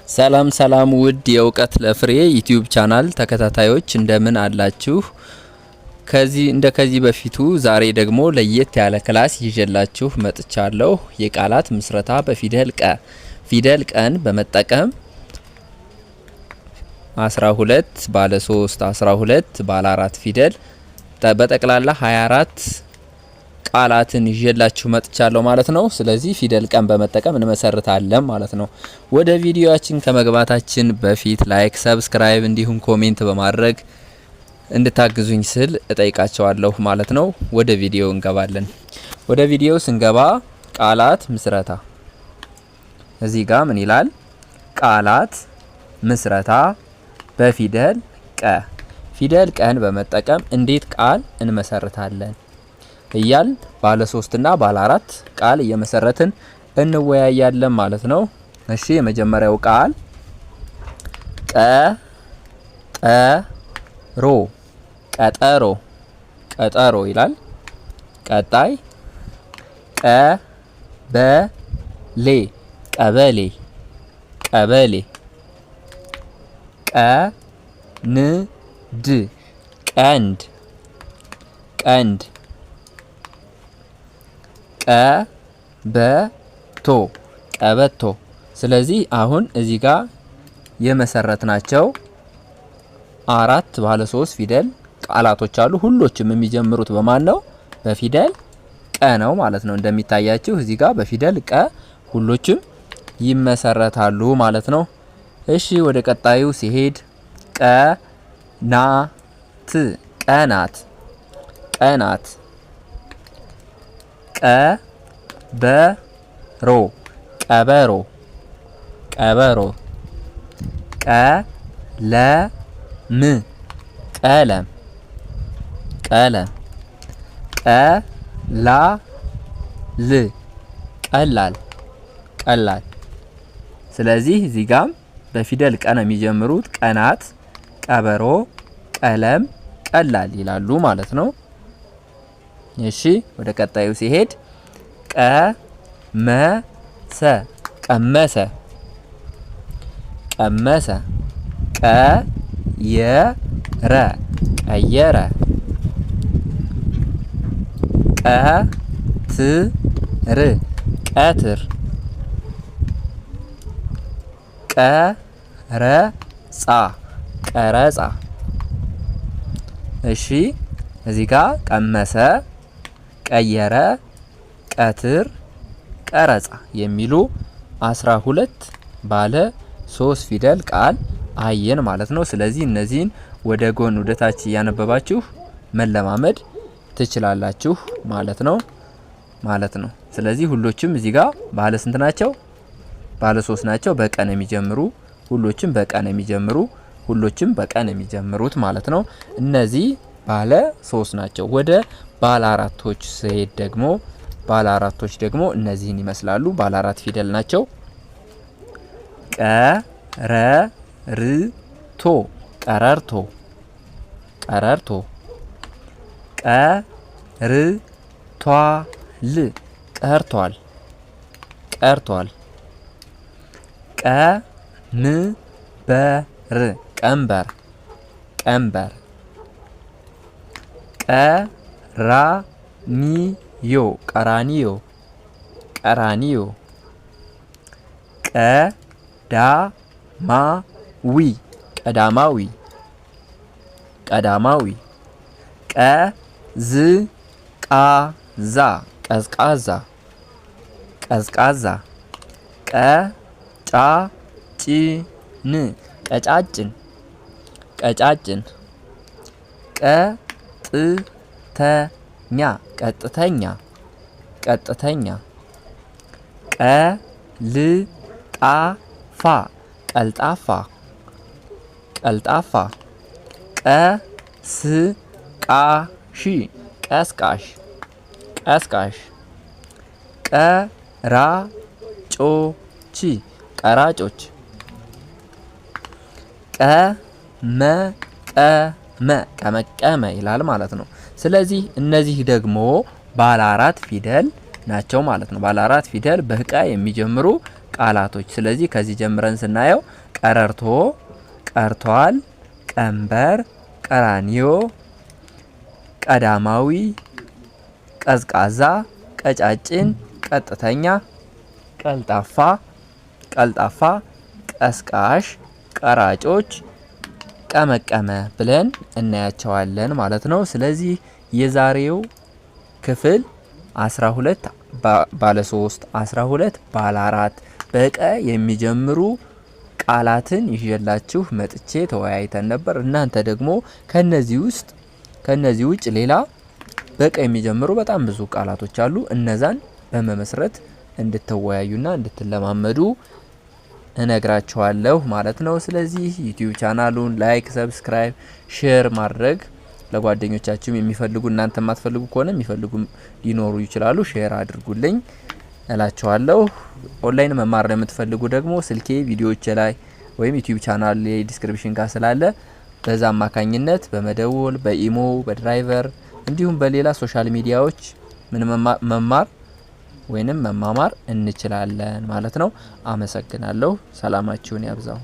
ሰላም ሰላም ውድ የእውቀት ለፍሬ YouTube channel ተከታታዮች፣ እንደምን አላችሁ? ከዚህ እንደ ከዚህ በፊቱ ዛሬ ደግሞ ለየት ያለ class ይዤላችሁ መጥቻለሁ። የቃላት ምስረታ በፊደል ቀ፣ ፊደል ቀን በመጠቀም 12 ባለ 3፣ 12 ባለ 4 ፊደል፣ በጠቅላላ 24 ቃላትን ይዤላችሁ መጥቻለሁ ማለት ነው። ስለዚህ ፊደል ቀን በመጠቀም እንመሰርታለን ማለት ነው። ወደ ቪዲዮአችን ከመግባታችን በፊት like፣ subscribe እንዲሁም comment በማድረግ እንድታግዙኝ ስል እጠይቃችኋለሁ ማለት ነው። ወደ ቪዲዮ እንገባለን። ወደ ቪዲዮ ስንገባ ቃላት ምስረታ እዚህ ጋር ምን ይላል? ቃላት ምስረታ በፊደል ቀ። ፊደል ቀን በመጠቀም እንዴት ቃል እንመሰርታለን እያል ባለ ሶስት እና ባለ አራት ቃል እየመሰረትን እንወያያለን ማለት ነው። እሺ፣ የመጀመሪያው ቃል ቀ ጠ ሮ፣ ቀጠሮ፣ ቀጠሮ ይላል። ቀጣይ ቀ በ ሌ፣ ቀበሌ፣ ቀበሌ። ቀ ን ድ፣ ቀንድ፣ ቀንድ። ቀበቶ፣ ቀበቶ። ስለዚህ አሁን እዚህ ጋር የመሰረትናቸው አራት ባለ ሶስት ፊደል ቃላቶች አሉ። ሁሎችም የሚጀምሩት በማን ነው? በፊደል ቀ ነው ማለት ነው። እንደሚታያችሁ እዚህ ጋር በፊደል ቀ ሁሎችም ይመሰረታሉ ማለት ነው። እሺ፣ ወደ ቀጣዩ ሲሄድ ቀ ና ት፣ ቀናት፣ ቀናት። ቀበሮ፣ ቀበሮ፣ ቀበሮ። ቀለም፣ ቀለም፣ ቀለም። ቀላል፣ ቀላል፣ ቀላል። ስለዚህ እዚህ ጋም በፊደል ቀ ነው የሚጀምሩት። ቀናት፣ ቀበሮ፣ ቀለም፣ ቀላል ይላሉ ማለት ነው። እሺ፣ ወደ ቀጣዩ ሲሄድ ቀመሰ፣ ቀመሰ፣ ቀመሰ። ቀየረ፣ ቀየረ። ቀትር፣ ቀትር። ቀረጻ፣ ቀረጻ። እሺ፣ እዚህ ጋር ቀመሰ፣ ቀየረ፣ ቀትር፣ ቀረጻ የሚሉ 12 ባለ ሶስት ፊደል ቃል አየን ማለት ነው። ስለዚህ እነዚህን ወደ ጎን ወደ ታች እያነበባችሁ መለማመድ ትችላላችሁ ማለት ነው። ስለዚህ ሁሎችም እዚህ ጋር ባለ ስንት ናቸው? ባለ ሶስት ናቸው። በቀን የሚጀምሩ፣ ሁሎችም በቀን የሚጀምሩ፣ ሁሎችም በቀን የሚጀምሩት ማለት ነው። እነዚህ ባለ ሶስት ናቸው። ወደ ባለ አራቶች ስሄድ ደግሞ ባለ አራቶች ደግሞ እነዚህን ይመስላሉ። ባለ አራት ፊደል ናቸው። ቀረርቶ፣ ቀረርቶ፣ ቀረርቶ። ቀርቷል፣ ቀርቷል፣ ቀርቷል። ቀንበር፣ ቀንበር፣ ቀንበር። ቀራኒዮ፣ ቀራኒዮ፣ ቀራኒዮ። ቀዳማዊ፣ ቀዳማዊ፣ ቀዳማዊ። ቀዝቃዛ፣ ቀዝቃዛ፣ ቀዝቃዛ። ቀጫጭን፣ ቀጫጭን፣ ቀጫጭን። ቀጥተኛ፣ ቀጥተኛ፣ ቀጥተኛ። ቀልጣፋ፣ ቀልጣፋ፣ ቀልጣፋ። ቀስቃሽ፣ ቀስቃሽ፣ ቀስቃሽ። ቀራጮች፣ ቀራጮች። ቀመቀመ፣ ቀመቀመ ይላል ማለት ነው። ስለዚህ እነዚህ ደግሞ ባለ አራት ፊደል ናቸው ማለት ነው። ባለ አራት ፊደል በቀ የሚጀምሩ ቃላቶች። ስለዚህ ከዚህ ጀምረን ስናየው ቀረርቶ፣ ቀርቷል፣ ቀንበር፣ ቀራኒዮ፣ ቀዳማዊ፣ ቀዝቃዛ፣ ቀጫጭን፣ ቀጥተኛ፣ ቀልጣፋ፣ ቀልጣፋ፣ ቀስቃሽ፣ ቀራጮች፣ ቀመቀመ ብለን እናያቸዋለን ማለት ነው። ስለዚህ የዛሬው ክፍል 12 ባለ 3፣ 12 ባለ 4 በቀ የሚጀምሩ ቃላትን ይዤላችሁ መጥቼ ተወያይተን ነበር። እናንተ ደግሞ ከነዚህ ውስጥ ከነዚህ ውጭ ሌላ በቀ የሚጀምሩ በጣም ብዙ ቃላቶች አሉ። እነዛን በመመስረት እንድትወያዩና እንድትለማመዱ እነግራችኋለሁ ማለት ነው። ስለዚህ YouTube ቻናሉን like፣ subscribe፣ share ማድረግ ለጓደኞቻችሁም የሚፈልጉ፣ እናንተ የማትፈልጉ ከሆነ የሚፈልጉ ሊኖሩ ይችላሉ። Share አድርጉልኝ እላችኋለሁ። ኦንላይን መማር ለምትፈልጉ ደግሞ ስልኬ ቪዲዮዎች ላይ ወይም YouTube channel description ጋር ስላለ በዛ አማካኝነት በመደወል፣ በ imo፣ በ Viber እንዲሁም በሌላ social media ዎች ምን መማር ወይንም መማማር እንችላለን ማለት ነው። አመሰግናለሁ። ሰላማችሁን ያብዛው።